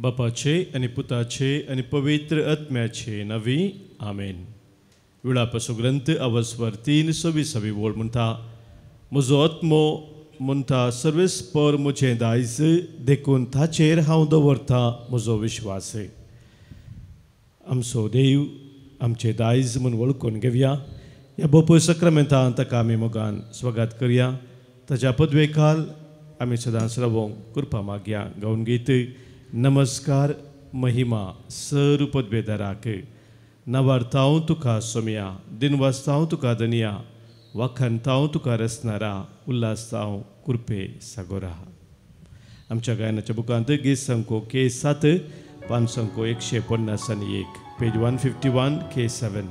बापाचे आनी पुताचे आनी पवित्र आत्म्याचे नवी आमेन. विळापसो ग्रंथ अवस्वर 3:26 वोळ म्हणटा, म्हजो आत्मो म्हणटा सर्वेस्पर म्हजें दायज, देखून ताचेर हांव दवरता म्हजो विश्वास. आमचो देव आमचें दायज म्हूण वळखून घेवया. ह्या बोपूय सक्रामेंतान ताका आमी मोगान स्वागत करया. ताच्या पदवेकाल आमी सदांच रावोंक कृपा मागया. गावन गीत नमस्कार महिमा सर पदवेदाराक. नवारतांव तुका सोमया, दिनवासतांव तुका दनिया, वाखानतांव तुका रसनारा, उल्हासतांव कृपे सागोरा. आमच्या गायनाच्या बुकांत गीत संको के 7, पान संको 151, पेज 151 के 7.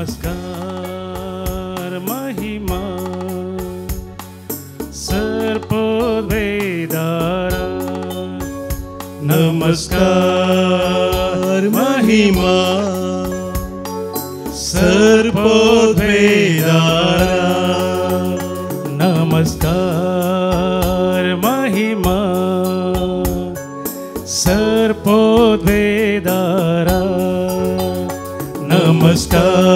नमस्कार महिमा सर्पवेदारा, नमस्कार महिमा सर्पवेदारा, नमस्कार महिमा सर्पवेदारा, नमस्कार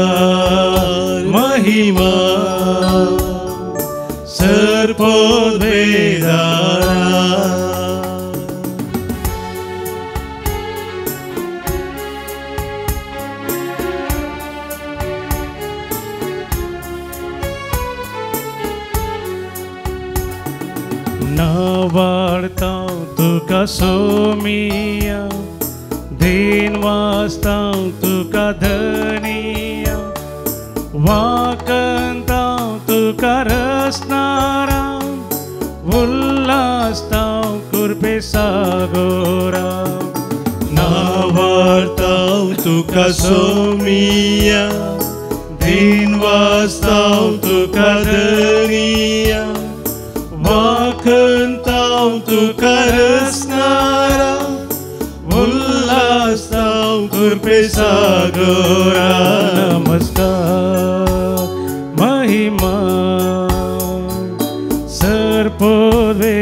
महिमा सर्पोद्वेदारा. नावाडतां तुका सोमिया, दिन वासतां तुका धनिया, वाकंतां तुका रसनारा, उल्हासतां कृपे सागोरा. नावाडतां तुका सोमिया, दिन वासतां तुका धनिया, वाकंतां तुका रसनारा, उल्हासतां कृपे सागोरा. नमस्कार महिमा सर्पोद्वेदारा,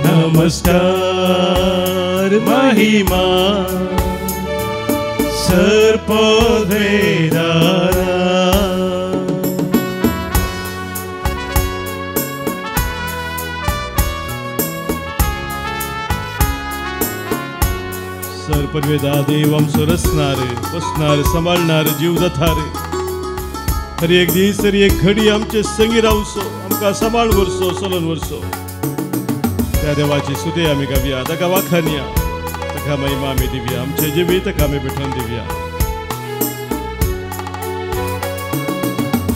नमस्कार महिमा सर्पोद्वेदारा. सर्पवेदा देव आमचो रचणार, बसणार, सांबाळणार, जीव जातार. हर एक दीस हर एक घडी आमचे संगी रावचो, आमकां सांबाळ व्हरचो, चलोवन व्हरचो. त्या देवाची सुते आमी गावया, ताका वाखानया, ताका महिमा आमी दिवया, आमचे जिवीत ताका आमी भेटोवन दिवया.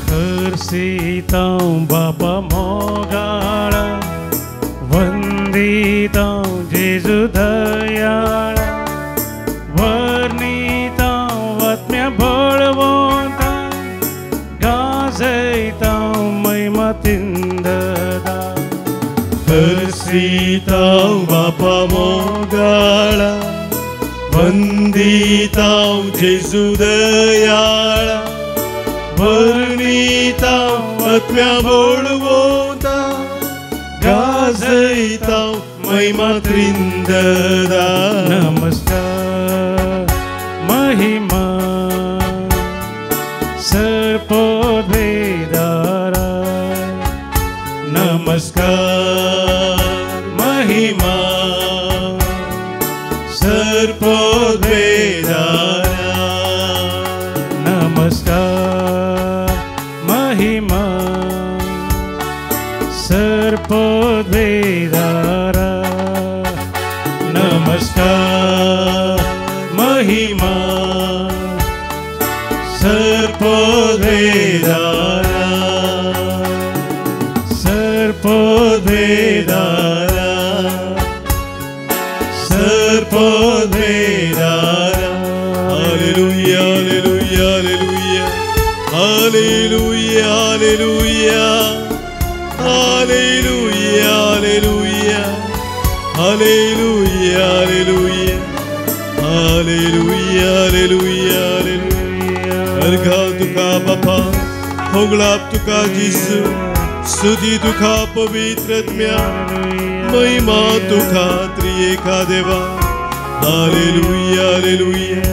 खर्सितां बापा मोगाळा, वंदितां जेजू दयाळा, वर्णितां आत्म्या बळवंता, गाजयतां महिमा तिंददा. हर्षितां बापा मोगाळा, वंदितां जेजू दयाळा, वर्णितां आत्म्या बळवंता, गाजयतां महिमा त्रिंददा. नमस्कार महिमा सर्पोद्वेदारा, नमस्कार महिमा सर्पोद्वेदारा, नमस्कार महिमा सर्पोद्वेदारा, नमस्कार महिमा सर्पोद्वेदारा, सर्पोद्वेदारा, सर्पोद्वेदारा. Hallelujah, hallelujah, hallelujah, Hallelujah, hallelujah, hallelujah, hallelujah, hallelujah, hallelujah, hallelujah, hallelujah, hallelujah. अर्घा तुका बापा, होगळाप तुका जेजू, स्तुती तुका पवित्र महिमा तुका त्रिएका देवा. Hallelujah, hallelujah,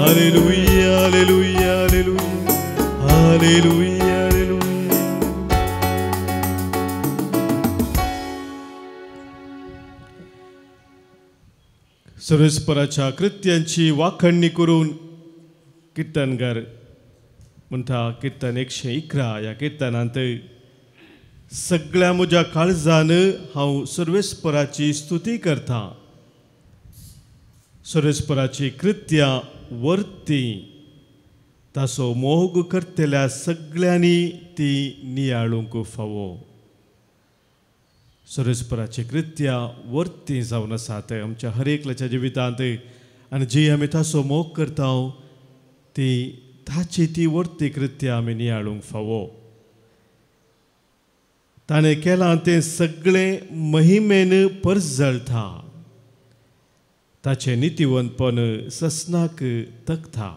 hallelujah, hallelujah, hallelujah, hallelujah. सर्वेस्पराच्या कृत्यांची वाखणणी करून कीर्तनकार म्हणटा कीर्तन 111 ह्या कीर्तनांत सगळ्या म्हज्या काळजान हांव सर्वेस्पराची स्तुती करता. सर्वेस्पराची कृत्यां वर्ती ताचो मोग करतल्या सगळ्यांनी ती नियाळूंक फावो. सर्वेस्पराची कृत्यां वर्ती जावन आसात आमच्या हर एकल्याच्या जिवितांत आनी जी आमी ताचो मोग करता ती ताची ती वर्ती कृत्यां आमी नियाळूंक फावो. ताणें केलां तें सगळें महिमेन परजळटा, ताचें नितीवंतपण ससनाक तकता.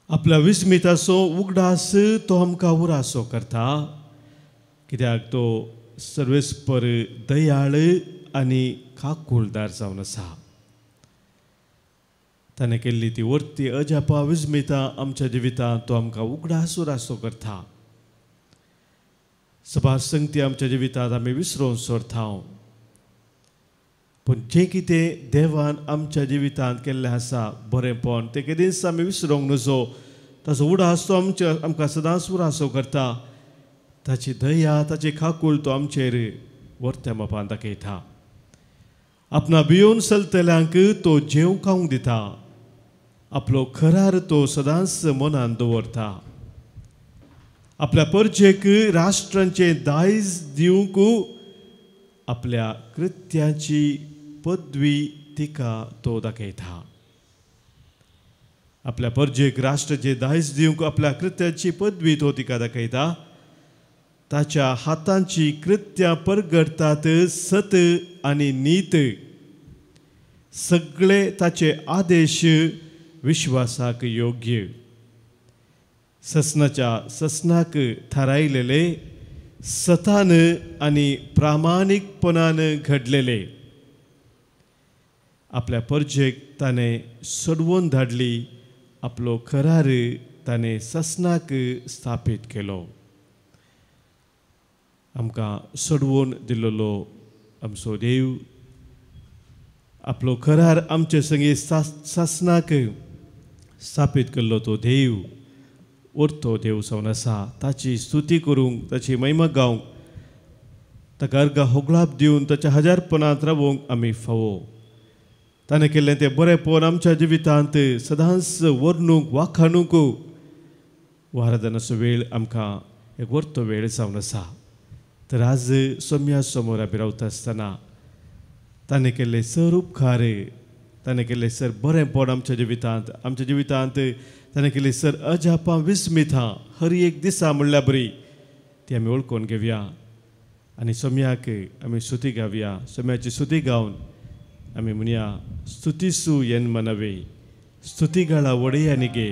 आपल्या विस्मिताचो उगडास तो आमकां उरासो करता, कित्याक तो सर्वेस्पर दयाळ आनी काकुळदार जावन आसा. ताणें केल्ली ती वर्ती अजापा विस्मिता आमच्या जिवितांत तो आमकां उगडास उरासो करता. सभा संगती आमच्या जिवितांत आमी विसरोन सोडता, पूण जें कितें देवान आमच्या जिवितांत केल्लें आसा बरेंपण तें केदींच आमी विसरोंक नजो. ताचो उडास तो आमच्या आमकां सदांच उरासो करता. ताची दया ताची काकूळ तो आमचेर वर्त्या मापान दाखयता. आपणा भियोवन चलतल्यांक तो जेव खावंक दिता, आपलो खरार तो सदांच मनान दवरता. आपल्या परजेक राष्ट्रांचें दायज दिवंक आपल्या कृत्याची पदवी तिका तो दाखयता. आपल्या परजेक राष्ट्राचें दायज दिवंक आपल्या कृत्याची पदवी तो तिका दाखयता. ताच्या हातांची कृत्यां परगडतात सत आनी नीत, सगळे ताचे आदेश विश्वासाक योग्य. ससनाच्या ससनाक थारायलेले सतान आनी प्रामाणीकपणान घडलेले. आपल्या परजेक ताणें सोडवून धाडली, आपलो खरार ताणें ससनाक स्थापीत केलो. आमकां सोडवून दिल्लो आमचो देव आपलो खरार आमचे संगी सासनाक स्थापीत केल्लो तो देव वर्तो देव जावन आसा. ताची स्तुती करूंक, ताची महिमा गावंक, ताका अर्घा होगळाप दिवन ताच्या हजारपणांत रावोंक आमी फावो. ताणें केल्लें तें बरेंपण आमच्या जिवितांत सदांच वर्णूंक वाखाणूंक वारादनाचो वेळ आमकां एक वर्तो वेळ जावन आसा. तर आज सोम्या समोर आमी रावता आसतना ताणें केल्ले सर उपकार, ताणें केल्ले सर बरेंपण आमच्या जिवितांत, आमच्या जिवितांत ताणें केल्ले सर अजापां विस्मितां हर एक दिसा म्हणल्यार बरी ती आमी वळखून घेवया आनी सोम्याक आमी स्तुती गावया. सोम्याची स्तुती गावन आमी म्हणया, स्तुतीसू येन मनवे ಸ್ತುತಿಗಳ ಒಡೆಯನಿಗೆ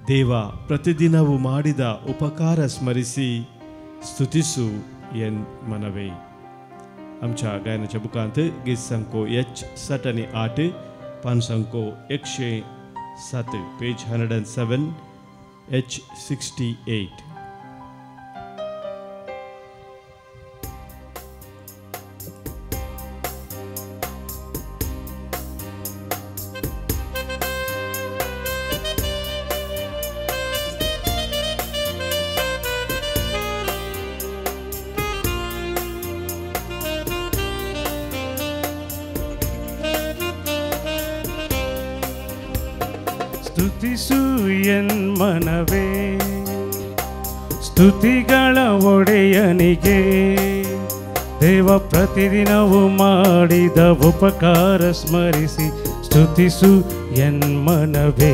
ದೇವ ಪ್ರತಿದಿನವೂ ಮಾಡಿದ ಉಪಕಾರ ಸ್ಮರಿಸಿ ಸ್ತುತಿಸು ಎನ್ ಮನವೇ. आमच्या गायनाच्या बुकांत गीत संको एच 60 आनी 8, पान संको 107, पेज 107, एच 68. ಮನವೇ ಸ್ತುತಿಗಳ ಒಡೆಯನಿಗೆ ದೇವ ಪ್ರತಿದಿನವೂ ಮಾಡಿದ ಉಪಕಾರ ಸ್ಮರಿಸಿ ಸ್ತುತಿಸು ಎನ್ ಮನವೇ,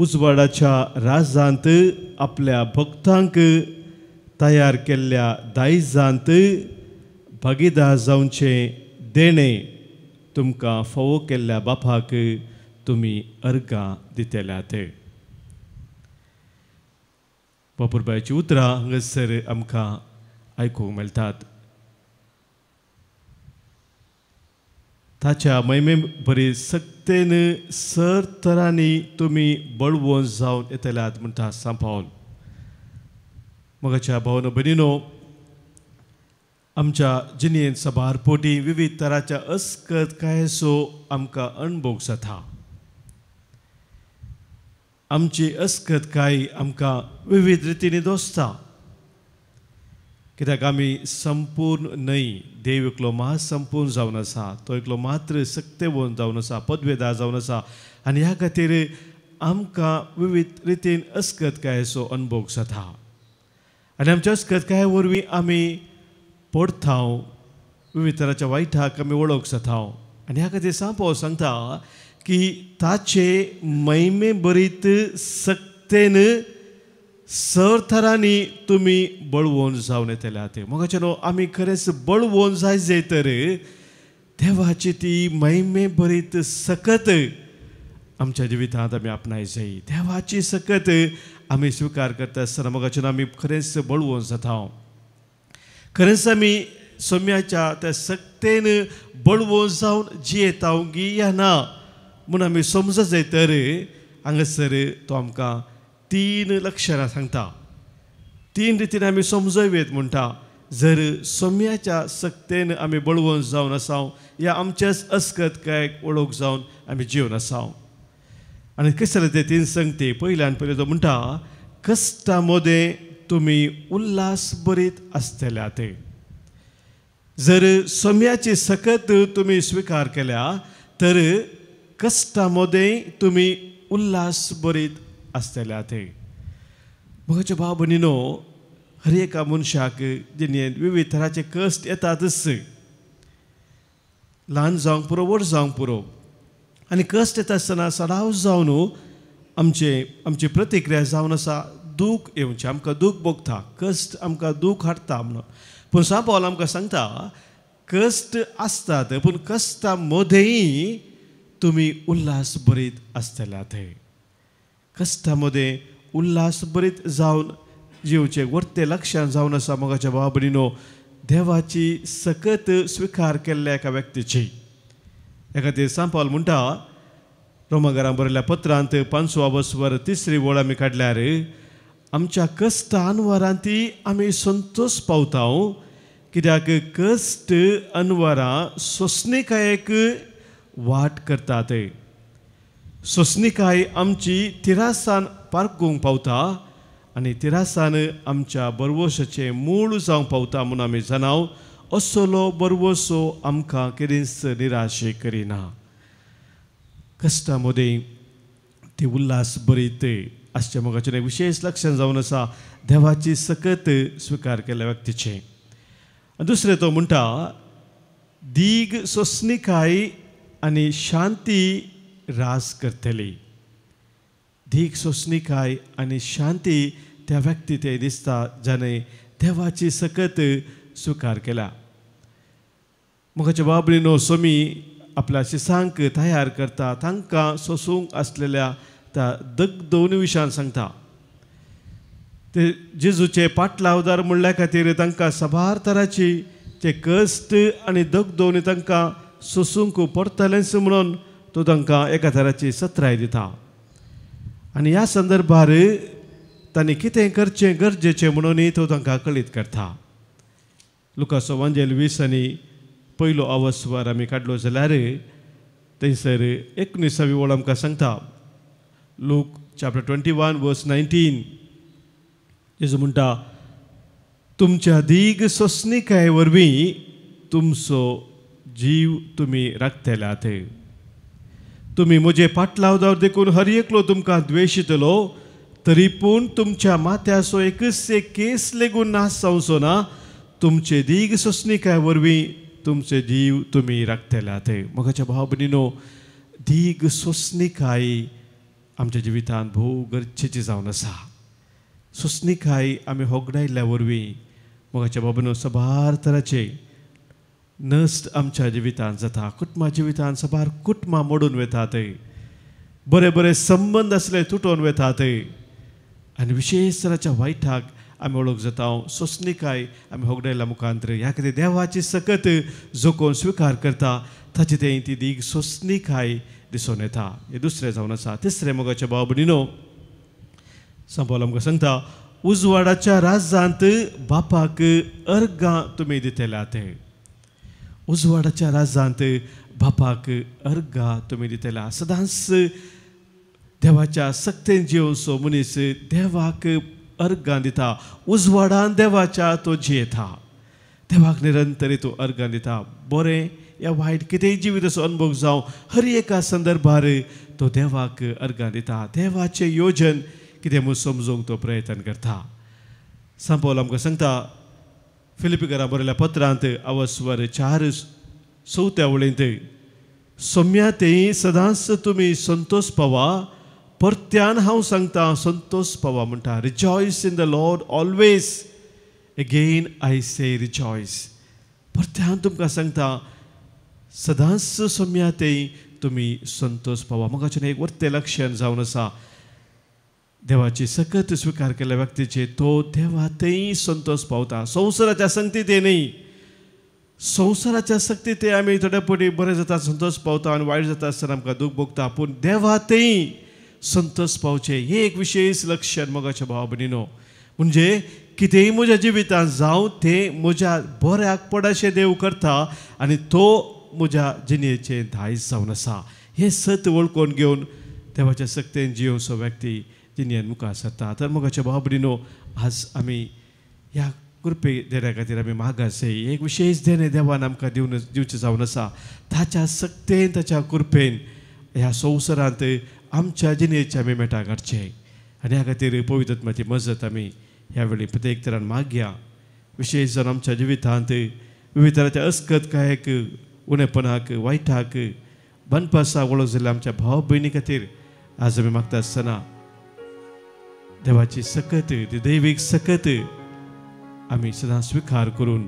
उजवाडाच्या राजांत आपल्या भक्तांक तयार केल्ल्या दायजांत भागीदार जावचें देणें तुमकां फावो केल्ल्या बापाक तुमी अर्गां दितल्यात. बापूरबायची उतरां हांगासर आमकां आयकूंक मेळटात. ताच्या महिमे बरी सक्तेन सर तरांनी तुमी बळवंत जावन येतल्यात म्हणटा सांत पावल. मगाच्या भावनो भयणीनो, आमच्या जिणेंत सबार पोटी विविध तराच्या अस्कत कायसो आमकां अणभोग जाता. आमची अस्कत काय आमकां विविध रितींनी दोसता, कित्याक आमी संपूर्ण न्हय. देव एकलो महासंपूर्ण जावन आसा, तो एकलो मात्र सक्तेवंत जावन आसा, पदवेदार जावन आसा आनी ह्या खातीर आमकां विविध रितीन अस्कत कायेचो अणभोग जाता आनी आमच्या अस्कत काय वरवीं आमी पडथाव, विविध तराच्या वायटाक आमी वळख जाता. आनी ह्या खातीर सांत पावल सांगता की ताचे महिमे बरीत सक्तेन सर थरांनी तुमी बळवंत जावन येतल्यात. मोगाच्यानो, आमी खरेंच बळवंत जाय जाय तर देवाची ती महिमे बरीत सकत आमच्या जिवितांत आमी आपणाय जाय. देवाची सकत आमी स्विकार करता आसतना मोगाच्यानो आमी खरेंच बळवंत जाता. खरेंच आमी सोम्याच्या त्या सक्तेन बळवंत जावन जियेता गी या ना म्हूण आमी समजत जाय तर हांगासर तो आमकां तीन लक्षणां सांगता. तीन रितीन आमी समजोवयेत म्हणटा. जर सोम्याच्या सक्तेन आमी बळवंत जावन आसाव या आमच्याच अस्कत काय वळख जावन आमी जिवन आसाव. आनी कशें जालें ते तीन संगती. पयल्यान पयलें तो म्हणटा कश्टा मदें तुमी उल्हास बरीत आसतल्यात. जर सोम्याची सकत तुमी स्विकार केल्या तर कश्टा मदें तुमी उल्हास बरीत आसतल्यात. म्हज्या भाव भयणीनो, हर एका मनशाक जिणेंत विविध तराचे कश्ट येतातच, ल्हान जावंक पुरो व्हड जावंक पुरो. आनी कश्ट येता आसतना सदांच जावन आमची प्रतिक्रिया जावन आसा दूख येवचें, आमकां दूख भोगता, कश्ट आमकां दूख हाडटा म्हणून. पूण सांत पावल आमकां सांगता कश्ट आसतात पूण कश्टा मदेंय तुमी उल्हास बरीत आसतल्यात. कश्टा मदें उल्हास बरीत जावन जिवचें वर्तें लक्षांत जावन आसा मोगाच्या भाव भयणीनो, देवाची सकत स्विकार केल्ल्या एका व्यक्तीची. ह्या खातीर सांत पावल म्हणटा रोमाघरां बरयल्ल्या पत्रांत 5 वसवर 3 वळ आमी काडल्यार आमच्या कश्ट अनवरांती आमी संतोश पावता, कित्याक कश्ट अनवरां सोंसणीकायेक वाट करतात. सोंसणीकाय आमची तिरासान पारकूंक पावता आनी तिरासान आमच्या बरवसाचें मूळ जावंक पावता म्हूण आमी जाणाव. असलो बरवसो आमकां केदींच निराशे करिना. कश्टा मदें ती उल्हास बरीत आसचें मोगाचें एक विशेश लक्षण जावन आसा देवाची सकत स्विकार केल्ल्या व्यक्तीचें. आनी दुसरें तो म्हणटा दीग सोंसणीकाय आनी शांती राज करतली. दीग सोंसणीकाय आनी शांती त्या व्यक्ती ते दिसता जाणें देवाची सकत स्विकार केल्या. मोगाच्या भाव भयणीनो, सोमी आपल्या शिसांक तयार करता, तांकां सोसूंक आसलेल्या त्या दगदोन विशयान सांगता. ते जेजूचे पाटलावदार म्हणल्या खातीर तांकां साबार तराची ते कश्ट आनी दगदोवणी तांकां सोसूंक पडटलेंच म्हणून तो तांकां एका तराची सत्राय दिता. आनी ह्या संदर्भार तांणी कितें करचें गरजेचें म्हणूनय तो तांकां कळीत करता. लुकासो वांजेल 20 आनी पयलो अवस्वार आमी काडलो जाल्यार थंयसर 19वी वळ आमकां सांगता. लूक चॅप्टर 21 वर्स 19 जेजू म्हणटा तुमच्या दीग सोंसणीकाये वरवीं तुमचो जीव तुमी राखतल्यात. तुमी म्हजे पाटलावदार देखून हर एकलो तुमकां द्वेशितलो, तरी पूण तुमच्या माथ्याचो एकच एक केस लेगून नाश जावचो ना. तुमचे दीग सोंसणीकाये वरवीं तुमचे जीव तुमी राखतल्यात. मोगाच्या भाव भयणीनो, दीग सोंसणीकाय आमच्या जिवितांत भोव गरजेची जावन आसा. सोंसणीकाय आमी होगडायल्ल्या वरवीं मोगाच्या बाबानो साबार तराचे नश्ट आमच्या जिवितांत जाता. कुटुंबा जिवितांत साबार कुटुंबां मोडून वतात, बरे बरे संबंद आसले तुटोवन वतात आनी विशेश तराच्या वायटाक आमी वळख जाता. सोंसणीकाय आमी होगडायल्या मुखांतर ह्या खातीर देवाची सकत जो कोण स्विकार करता ताचे तें ती दीग सोंसणीकाय दिसून येता. हें दुसरें जावन आसा. तिसरें मोगाच्या भाव भयणीनो सांबाळ आमकां सांगता उजवाडाच्या राज्यांत बापाक अर्गां तुमी दितल्यात. उजवाडाच्या राज्यांत बापाक अर्गां तुमी दितल्या. सदांच देवाच्या सक्तेन जियोवचो मनीस देवाक अर्गां दिता. उजवाडान देवाच्या तो जियेता. देवाक निरंतर तो अर्गां दिता. बरें या वायट कितेंय जिवीत असो अनुभव जावं हर एका संदर्भार तो देवाक अर्गां दिता. देवाचें योजन कितें म्हूण समजूंक तो प्रयत्न करता. सांपोल आमकां सांगता फिलिपीकरां बरयल्या पत्रांत अवस्वर 4:4 वळींत सोम्या तें सदांच तुमी संतोष पावा. परत्यान हांव सांगता संतोष पावा म्हणटा. Rejoice in the Lord always, again I say rejoice. परत्यान तुमकां सांगता सदांच सोम्या तें तुमी संतोष पावा. म्हाका एक वर्तें लक्षण जावन आसा देवाची सकत स्विकार केल्ल्या व्यक्तीचे तो देवा तेय संतोष पावता. संवसाराच्या संगती ते न्ही. संवसाराच्या सक्ती ते आमी थोड्या पटी बरें जाता संतोष पावता आनी वायट जाता आसतना आमकां दूख भोगता. पूण देवा तेय संतोष पावचें हें एक विशेश लक्षण मोगाच्या भाव भयणीनो. म्हणजे कितेंय म्हज्या जिवितांत जावं तें म्हज्या बऱ्याक पडाशें देव करता आनी तो म्हज्या जिणेचें दायज जावन आसा. हें सत वळखून घेवन देवाच्या सक्तेन जियोवचो व्यक्ती जिणेन मुखार सरता. तर मोगाच्या भाव भयणीनो आज आमी ह्या कृपे देण्या खातीर आमी मागासे. एक विशेष देणें देवान आमकां दिवन दिवचें जावन आसा. ताच्या सक्तेन ताच्या कृपेन ह्या संवसारांत आमच्या जिणेचे आमी मेटां काडचें आनी ह्या खातीर पवित्र आत्म्याची मजत आमी ह्या वेळी प्रत्येक तरान मागया. विशेष जावन आमच्या जिवितांत विविध तराच्या अस्कतकायेक उणेपणाक वायटाक बनपासा वळख जाल्ल्या आमच्या भाव भयणी खातीर आज आमी मागता आसतना देवाची सकत ती दैवीक सकत आमी सदांच स्विकार करून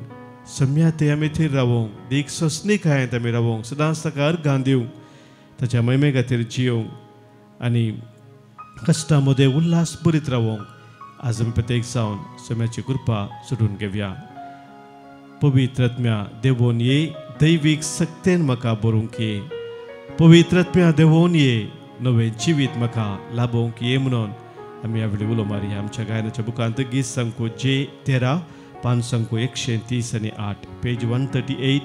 सम्या ते आमी थीर रावोंक दीक सोंसणीकायेंत आमी रावोंक सदांच ताका अर्गां दिवंक ताच्या महिमे खातीर जियोवंक आनी कश्टां मदें उल्हास बरीत रावोंक आज आमी प्रत्येक जावन सम्याची कृपा सोडून घेवया. पवित्र आत्म्या देवोन ये दैवीक सक्तेन म्हाका बरोवंक ये. पवित्र आत्म्या देवोन ये नवें जिवीत म्हाका लाभोवंक ये म्हणून आमी ह्या वेळी उलो मारया. आमच्या गायनाच्या बुकांत गीत संको जे 13 पान संको 130 आनी 8 पेज 138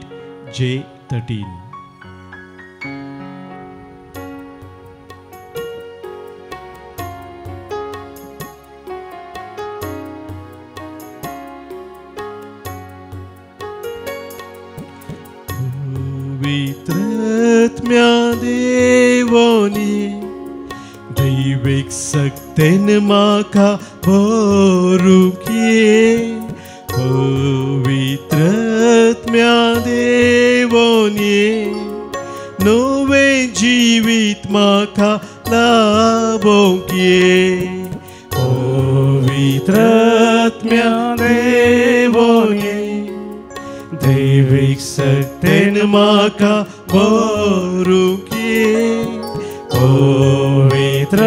जे 13. पवित्र देवोनी दैवीक सक्तेन म्हाका भरूंक ये. पवित्र देवोनी नवें जिवीत म्हाका लाभोवंक ये. पवित्र देवोनी दैवीक सक्तेन म्हाका भरूंक ये. पवित्र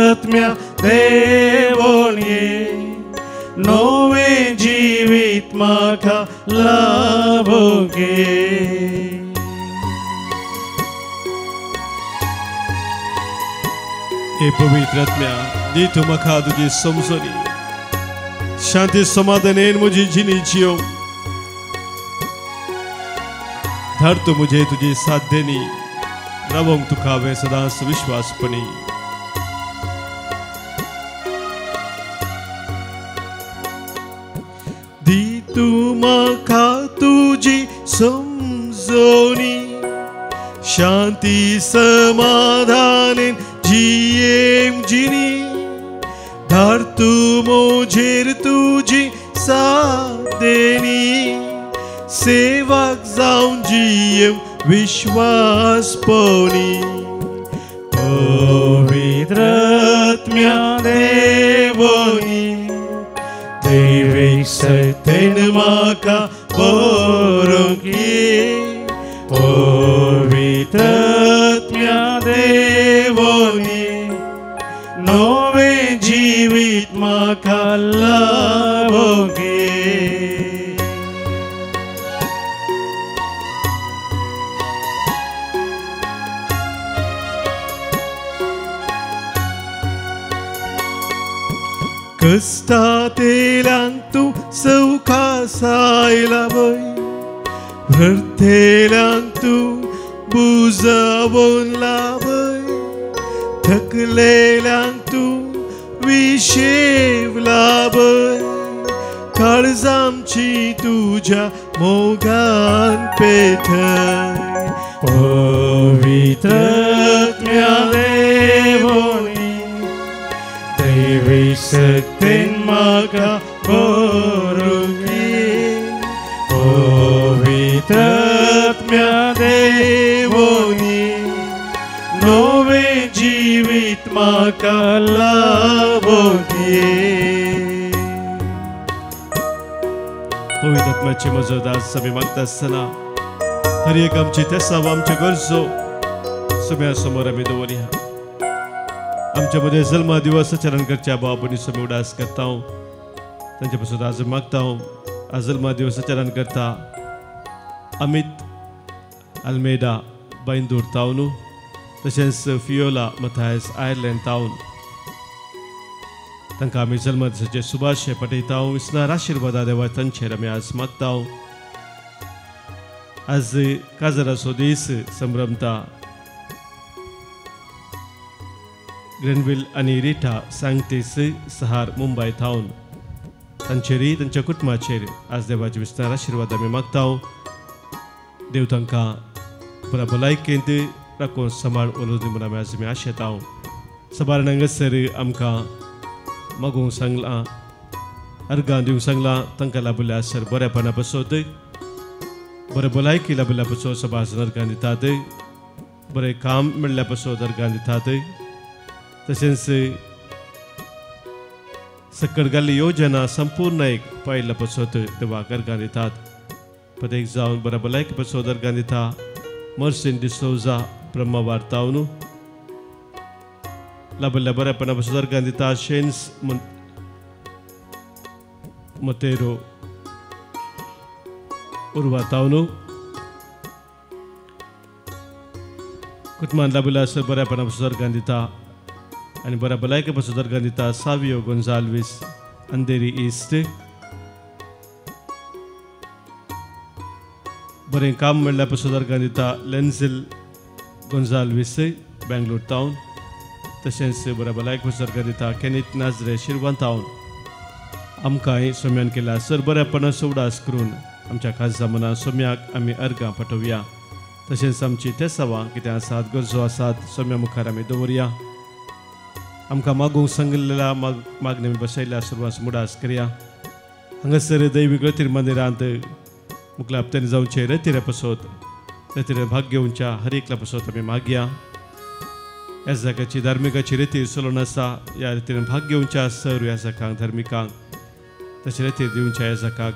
आत्म्या देवोन ये नवें जिवीत म्हाका लाभोवंक ये. हे पवित्र आत्म्या दी तूं म्हाका तुजी समजणी शांती समाधानेन म्हजी जिणी जियोवंक. धाड तूं म्हजे तुजी साथ देणी रावोंक तुका हांवें सदांच विश्वासपणी. दी तूं म्हाका तुजी समजणी शांती समाधानेन जियेम जिणी. धाड तूं म्हजेर तुजी साथ देणी सेवक जावन जियेम विश्वासपणी. पवित्र आत्म्या देवोनी दैवीक शक्तेन म्हाका बरोवंक पवित्र आत्म्या देवोनी नवें जिवीत म्हाका लाभोंक. कश्टांतल्यान तूं सवकासाय लाभय भरतेल्यान तूं बुजावन लाभय थकलेल्यान तूं विशेव लाभय काळजामची तुज्या मोगान पेटय पवित्र आत्म्या देवोनी दैवी शक्तेन म्हाका बरोवंक पवित्र आत्म्या देवोनी नवें जिवीत म्हाका लाभोंक. पवित्र आत्म्याची मजत आज आमी मागता आसतना हर एक आमची तेसाव आमच्यो गरजो सगळ्या समोर आमी दवरया. आमच्या मदें जल्मा दिवस आचरण करच्या भाव भयणी आमी उडास करता तांचे पासून आज मागता. आज जल्मा दिवस आचरण करता अमित अल्मेडा बैंदूर तावन तशेंच फियोला मथायस आयर्लंड तावन तांकां आमी जल्मा दिसाचे सुभाशे पठयता. विसनार आशिर्वादा देवा तांचेर आमी आज मागता. आज काजराचो दीस संभ्रमता ग्रेनविल आनी रिटा सांगतीस सहार मुंबय थावन तांचेरय तांच्या कुटुंबाचेर आज देवाचे विस्तार आशिर्वाद आमी मागता. देव तांकां बऱ्या भलायकेंत राखून सांबाळ उलोवनी म्हूण आमी आज आमी आशेता. सबार हांगासर आमकां मागूंक सांगलां अर्गां दिवंक सांगलां तांकां लाभिल्ल्या सर बऱ्यापणा पसत बरें भलायकी लाभिल्ल्या पसत सबार अर्गां दितात बरें काम मेळ्ळ्या पसत अर्गां दितात तशेंच सकट घाल्ली योजना संपूर्ण एक पायल्या पसत देवाक अर्गां दितात. प्रत्येक जावन बऱ्या भलायकी पसत अर्गां दिता मर्सीन डिसोजा ब्रह्मवार तावन लाभिल्ल्या बऱ्यापणा पसत अर्गां दिता शेन्स मतेरो उर्वा तावन कुटुंबान लाभिल्ल्या सर बऱ्यापणा पसत अर्गां दिता आनी बऱ्या भलायके पसत अर्गां दिता सावियो गोंजाल्वीस अंधेरी ईस्ट बरें काम मेळ्ळ्या पसत अर्गां दिता लेन्झिल गोंजाल्वीस बेंगलोर टावन तशेंच बऱ्या भलायके पसत अर्गां दिता केनीत नाजरे शिरवान टावन. आमकांय सोम्यान केल्या सर बऱ्यापणा उडास करून आमच्या खास जमाना सोम्याक आमी अर्गां पाठोवया. तशेंच आमची तेसावां कितें आसात गरजो आसात सोम्या मुखार आमी दवरया. आमकां मागूंक सांगिल्ल्या मागण्या बसयल्या सर्वांस मुडास करया. हांगासर दैवीक रतीर मंदिरांत मुखल्या हप्त्यांनी जावचे रतिरे पसत रतिरे भाग घेवच्या हर एकल्या पसत आमी मागया. ह्या जाग्याची धार्मिकाची रिती चलून आसा ह्या रितीन भाग घेवच्या सर ह्या जाकांक धार्मिकांक तशें रितीर दिवच्या ह्या जाकाक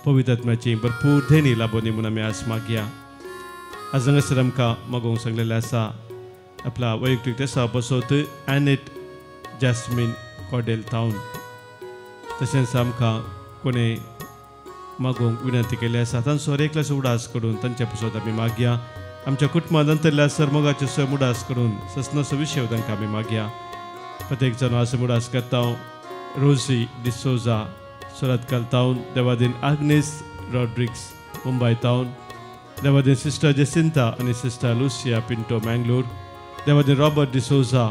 पवित्र आत्म्याची भरपूर देणी लाभोनी म्हूण आमी आज मागया. आज हांगासर आमकां मागोवंक सांगलेलें आसा आपला वैयक्तीक तेसा पसत एनेट जॅस्मीन कॉडेल टावन तशेंच आमकां कोणें मागोवंक विनंती केली आसा तांचो हर एकल्याचो उडास करून तांच्या पसत आमी मागया. आमच्या कुटुंबांत अंतरल्या सर मोगाचे सर उडास करून ससनाचो विशय तांकां आमी मागया. प्रत्येक जाण असो उडास करता रोजी डिसोजा सुरतकाल टावन देवादीन आग्नेस रॉड्रिक्स मुंबय टावन देवादीन सिस्टर जेसिंता आनी सिस्टर लुसिया पिंटो मँगलोर देवादीन रॉबर्ट डिसोजा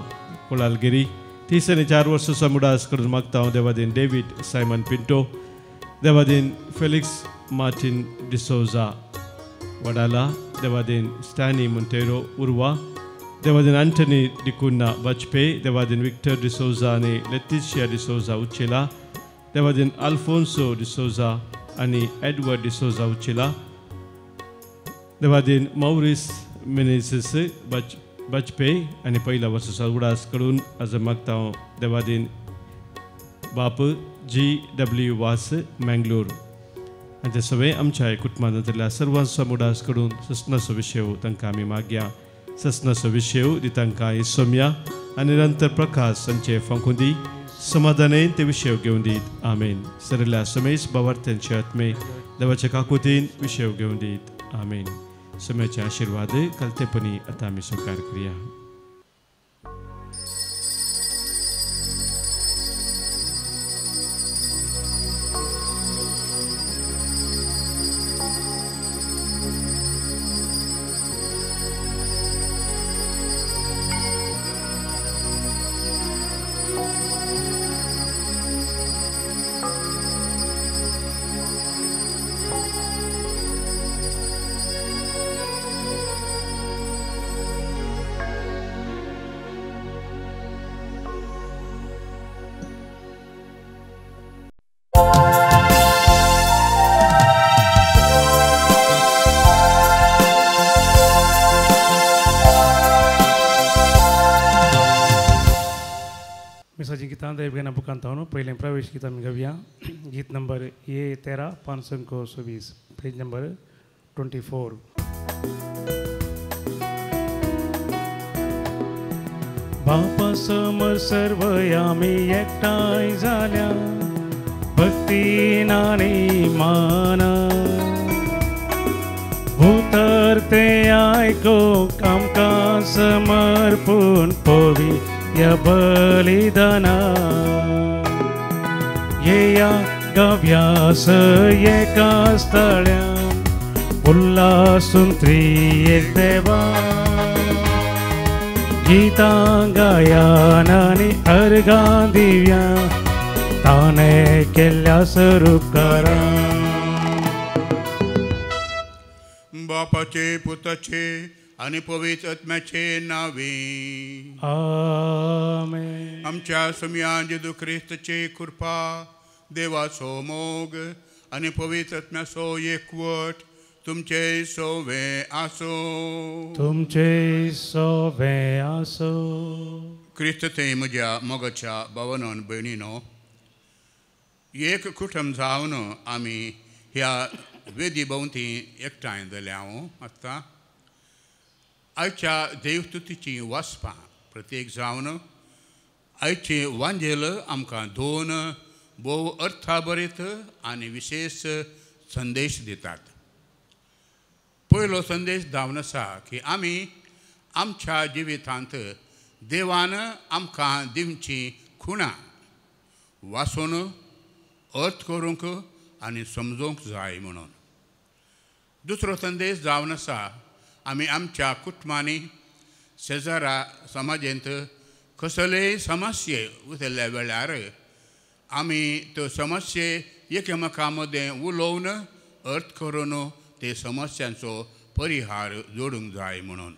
कोळालगिरी 30 आनी 4 वर्सांचो उडास करून मागता. देवादीन डेवीड सायमन पिंटो देवादीन फेलिक्स मार्टीन डिसोजा वडाला देवादीन स्टॅनी मोंटेरो उर्वा देवादीन आंटनी डिकुन्ना वाजपेयी देवादीन विक्टर डिसोजा आनी लेतिशिया डिसोजा उचेला देवादीन अल्फोन्सो डिसोजा आनी एडवर्ड डिसोजा उचेला देवादीन मौरिस मिनेसिस बाजपेयी आनी पयल्या वर्साचो उडास करून आज मागता हांव देवादीन बाप जी डब्ल्यू वास मँगलोर आनी ते सगळे आमच्या कुटुंबांतल्या सर्वांचो उडास करून ससनाचो विशय तांकां आमी मागया. ससनाचो विशय दी तांकां इसोम्या आनी निरंतर प्रकाश तांचे फांकून दी, समाधानान ते विशय घेवन दीत. आमेन. सरल्या समेस बावार्थ्यांचे आत्मे देवाच्या काकुतीन विशय घेवन दीत. आमेन. सम्याचे आशिर्वाद कलतेपणी आतां आमी स्वीकार करया. पहले प्रवेश गीत आमी घेवया. गीत नंबर ए 13 520, पेज नंबर 24. बापा समर सर्व आमी एकठांय जाल्या भक्तीन आनी माना उतर ते आयकूंक आमकां समर्पूण पवी या बलिदाना. येया गव्यास एका स्थळ्या उल्हासून त्रिएक देवा गीतां गायन आनी अर्घां दिव्या ताणें केल्ल्या स्वरूपकारा. बापाचे पुताचे आनी पवित्र आत्म्याचे नावे आमेन. आमच्या सुम्या जेजू क्रिस्ताची कृपा, देवाचो मोग आनी पवित्र आत्म्याचो एकवट तुमचे सोवे आसो. तुमचे सोवे आसो. क्रिस्त थंय म्हज्या मोगाच्या भावानोन भयणीनो, एक कुटुंब जावन आमी ह्या वेदी भोंवती एकठांय जाल्या. हांव आतां आयच्या देवस्तुतीची वाचपां प्रत्येक जावन आयचें वांजेल आमकां दोन भोव अर्थाभरीत आनी विशेश संदेश दितात. पयलो संदेश जावन आसा की आमी आमच्या जिवितांत देवान आमकां दिवची खुणां वाचून अर्थ करूंक आनी समजूंक जाय म्हणून. दुसरो संदेश जावन आसा आमी आमच्या कुटुंबांनी शेजारा समाजेंत कसलेय समस्ये उरल्या वेळार आमी त्यो समस्ये एकामेका मदें उलोवन अर्थ करून ते समस्यांचो परिहार जोडूंक जाय म्हणून.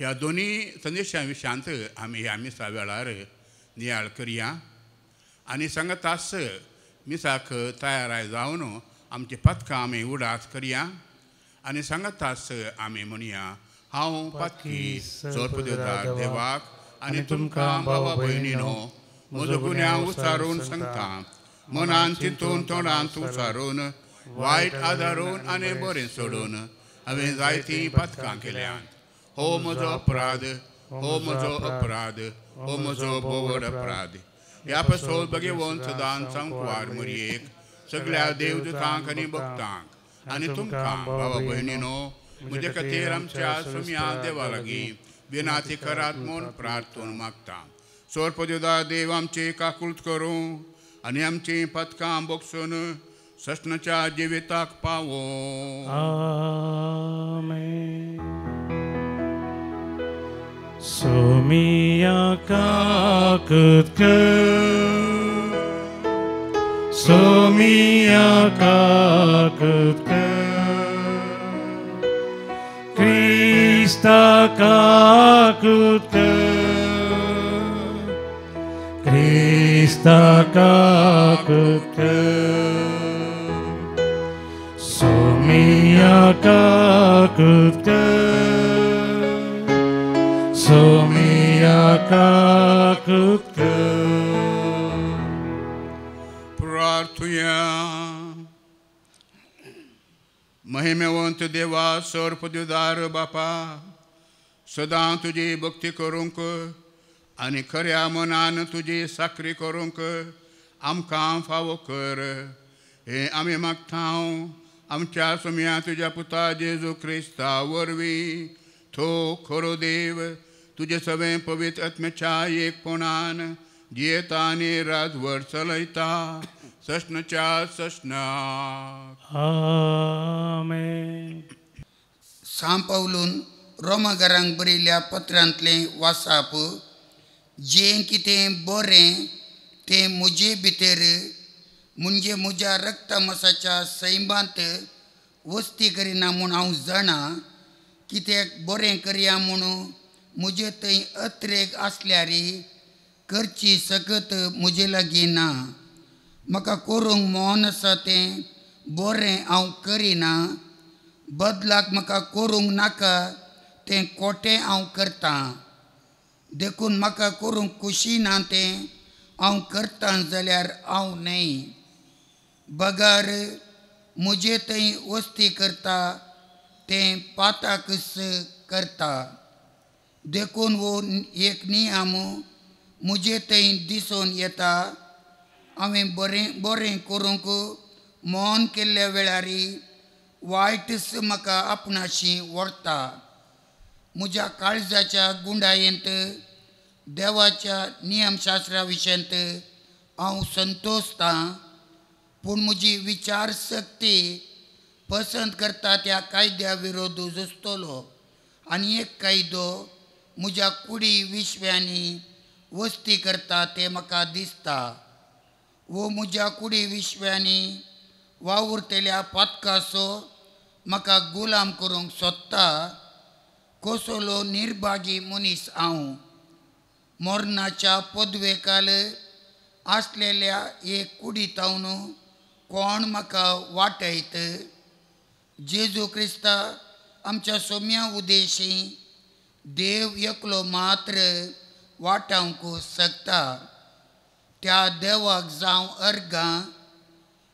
ह्या दोनी संदेशां विशयांत आमी ह्या मिसा वेळार नियाळ करया आनी सांगतास मिसाक तयार जावन आमची पथकां आमी उडास करया आनी सांगतास आमी म्हणया, हांव पातकी सोरपदेवदार देवाक आनी तुमकां भावा भयणीनो म्हजो गुन्यांव उचारून सांगता. मनान चिंतून तोंडांत उचारून वायट आदारून आनी बरें सोडून हांवें जायतीं पातकां केल्यांत. हो म्हजो अपराध, हो म्हजो अपराध, हो म्हजो बोवड अपराध. ह्या पासून बगेवन सदां सांकवार मरयेक सगळ्या देवदूतांक आनी भक्तांक आनी तुमकां भावा भयणीनो म्हजे खातीर आमच्या सुम्या देवा लागीं विनाती करात म्हूण प्रार्थून मागता. सोरपदेवदार देव आमची काकूळत करूं आनी आमचीं पथकां बोगसून ससनाच्या जिविताक पावो. आमेन. सोमिया काकूत कर, सोमिया काकूत कर, क्रिस्ता काकूत कर, क्रिस्ता काकूत कर, सोमिया काकूत कर, काकूत कर. प्रार्थुया. महिमेवंत देवा सर्पदिदार बापा, सदां तुजी भक्ती करूंक आनी खऱ्या मनान तुजी साकरी करूंक आमकां फावो कर. हें आमी मागता आमच्या सोम्या तुज्या पुता जेजू क्रिस्ता वरवीं. तो खरो देव तुजे सगळें पवित्र आत्म्याच्या एकपणान जियेता आनी राजवट चलयता सश्नच्या सश्नाक. आमेन. सांव पावलून रोमागारांक बरयल्ल्या पत्रांतलें वासाप. जें कितें बरें तें म्हजे भितर म्हणजे म्हज्या रक्तमासाच्या सैमांत वस्ती करिना म्हूण हांव जाणा. कित्याक बरें करया म्हूण म्हजे थंय अत्रेक आसल्यार करची सकत म्हजे लागीं ना. म्हाका करूंक मन आसा तें बरें हांव करिना, बदलाक म्हाका करूंक नाका तें खोटें हांव करतां. देखून म्हाका करूंक खुशी ना तें हांव करतां जाल्यार हांव न्हय, बगर म्हजे थंय वस्ती करता तें पाताकच करता. देखून हो एक नियम म्हजे थंय दिसून येता. हांवें बरें बरें करूंक मन केल्ल्या वेळार वायटच म्हाका आपणाशी व्हरता. म्हज्या काळजाच्या गुंडायेंत देवाच्या नियमशास्त्रा विशयांत हांव संतोशतां, पूण म्हजी विचारशक्ती पसंत करता त्या कायद्या विरोध झुजतलो आनी एक कायदो म्हज्या कुडी विश्व्यांनी वस्ती करता तें म्हाका दिसता. वो म्हज्या कुडी विश्व्यांनी वावुरतल्या पातकाचो म्हाका गुलाम करूंक सोदता. कसलो निर्भागी मनीस हांव. मरणाच्या पदवेकाल आसलेल्या एक कुडीतावन कोण म्हाका वाटयत. जेजू क्रिस्ता आमच्या सोम्या उदेशी देव एकलो मात्र वाटावंक शकता. त्या देवाक जावं अर्गां.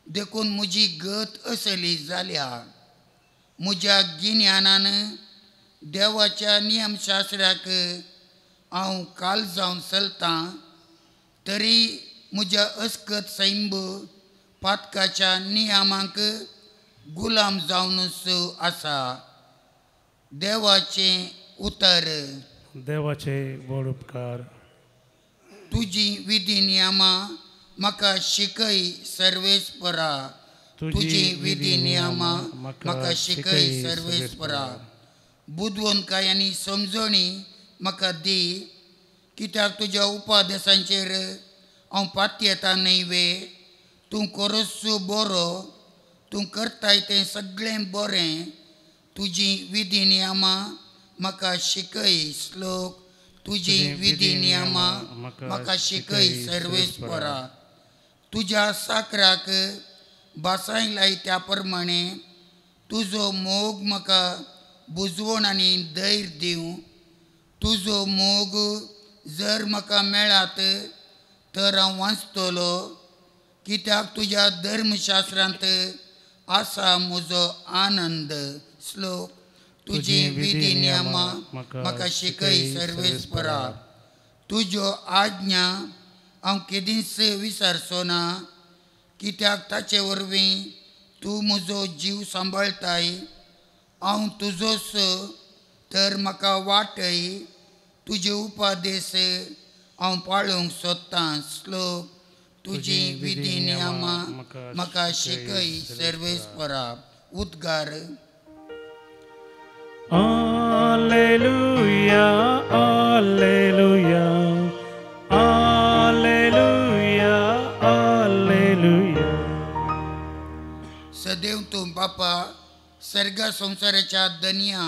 देखून म्हजी गत असली जाल्या. म्हज्या गिन्यानान देवाच्या नियमशास्त्राक हांव काल जावन चलतां, तरी म्हज्या अस्कत सैंब पातकाच्या नियमांक गुलाम जावनच आसा. देवाचें उतर. देवाचे व्हड उपकार. तुजी विधी नियमां म्हाका शिकय सर्वेस्परा. तुजी विधी नियमां म्हाका शिकय सर्वेस्परा. बुदवंतकाय आनी समजणी म्हाका दी, कित्याक तुज्या उपदेशांचेर हांव पातयेता न्हय वे. तूं खरोच बरो, तूं करताय तें सगळें बरें. तुजी विधी नियमां म्हाका शिकय. श्लोक. तुजी विधी नियमां म्हाका शिकय सर्वेस्परा. तुज्या साकराक बासाय लाय त्या प्रमाणे तुजो मोग म्हाका बुजवण आनी धैर्य दिवं. तुजो मोग जर म्हाका मेळत तर हांव वांचतलो, कित्याक तुज्या धर्मशास्त्रांत आसा म्हजो आनंद. श्लोक. तुजी विधी नियमां म्हाका शिकय सर्वेस्परा. तुज्यो आज्ञा हांव केदींच विसरचो ना, कित्याक ताचे वरवीं तूं म्हजो जीव सांबाळटाय. हांव तुजोच तर म्हाका वाटय. तुजे उपदेश हांव पाळूंक सोदतां. श्लोक. तुजी विधी नियमां म्हाका शिकय सर्वेस्परा. उद्गार. Alleluia, alleluia, alleluia, alleluia. सदैव तूं बापा सर्ग संवसाराच्या दनया,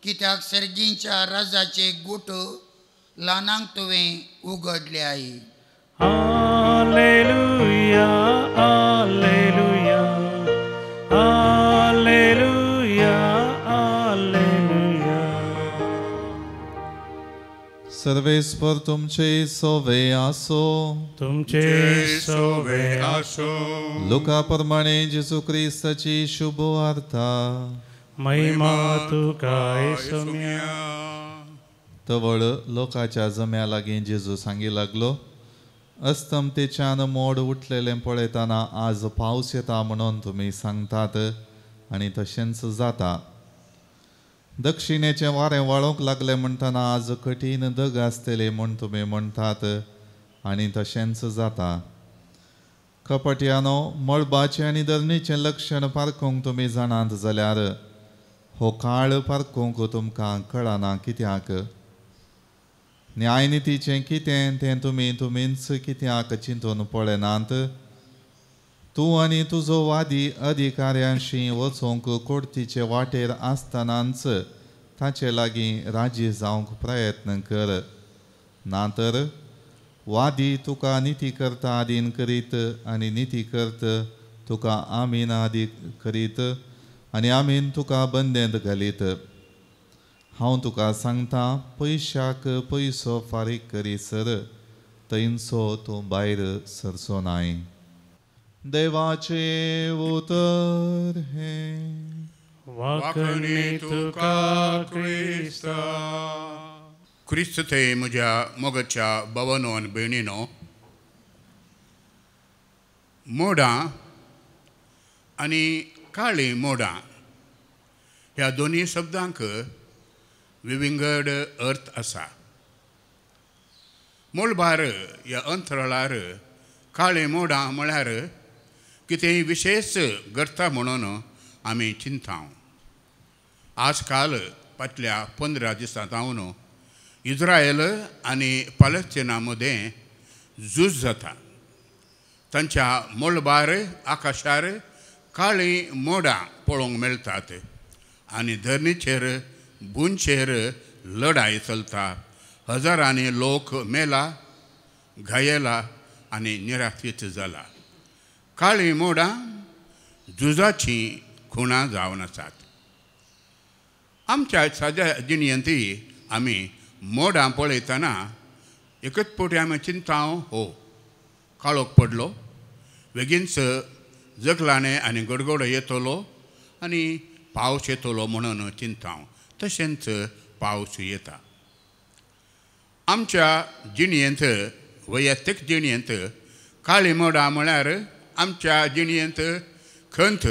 कित्याक सर्गींच्या राजाचे गुट ल्हानांक तुवें उगडले आई. Alleluia, alleluia, alleluia, alleluia. सर्वेस्पर तुमचे सोवे आसो. तुमचे सोवे आसो. लुका प्रमाणे जेजू क्रिस्ताची शुभ वार्ता. महिमा तुका येसुम्या. तवळ लोकाच्या जम्या लागीं जेजू सांगी लागलो, अस्तमतेच्यान मोड उठलेलें पळयतना आज पावस येता म्हणून तुमी सांगतात आनी तशेंच जाता. दक्षिणेचें वारें वाळोवंक लागलें म्हणटना आज कठीण दग आसतले म्हूण तुमी म्हणटात आनी तशेंच जाता. कपटयानो, मळबाचें आनी धरणीचें लक्षण पारखूंक तुमी जाणात जाल्यार हो काळ पारखूंक तुमकां कळना कित्याक? न्यायनितीचें कितें तें तुमी तुमीच कित्याक चिंतून पळयनात? तूं आनी तुजो वादी अधिकाऱ्यांशी वचूंक कोर्तीचे वाटेर आसतनाच ताचे लागीं राजी जावंक प्रयत्न कर, ना तर वादी तुका निती करता आदीन करीत आनी निती करत तुका आमीन आदी करीत आनी आमीन तुका बंदेंत घालीत. हांव तुका सांगता, पयशाक पयसो फारीक करीसर थंयचो तूं भायर सरचो नाय. देवाचे उतर हें. वाखणी तुका क्रिस्ता. क्रिस्त थंय म्हज्या मोगाच्या भावानो आनी भयणीनो, मोडां आनी काळीं मोडां ह्या दोनूय शब्दांक विविंगड अर्थ आसा. मोलबार ह्या अंतराळार काळीं मोडां म्हळ्यार कितेंय विशेश घडटा म्हणून आमी चिंता. आजकाल फाटल्या 15 दिसां जावन इज्रायल आनी पालेस्टिना मदें झूज जाता. तांच्या मळबार आकाशार काळीं मोडां पळोवंक मेळटात आनी धरणीचेर बुंचेर लढाय चलता. हजारांनी लोक मेला, घायेला आनी निराशीत जाला. काळीं मोडां झुजाचीं खुणां जावन आसात. आमच्या साद्या जिणेंत आमी मोडां पळयतना एकच फावटी आमी चिंता, हो काळोख पडलो, बेगीनच जगलाणें आनी गडगडो येतलो आनी पावस येतलो म्हणून चिंता. तशेंच पावस येता. आमच्या जिणेंत, वैयक्तीक जिणेंत काळीं मोडां म्हळ्यार आमच्या जिणेंत खंत,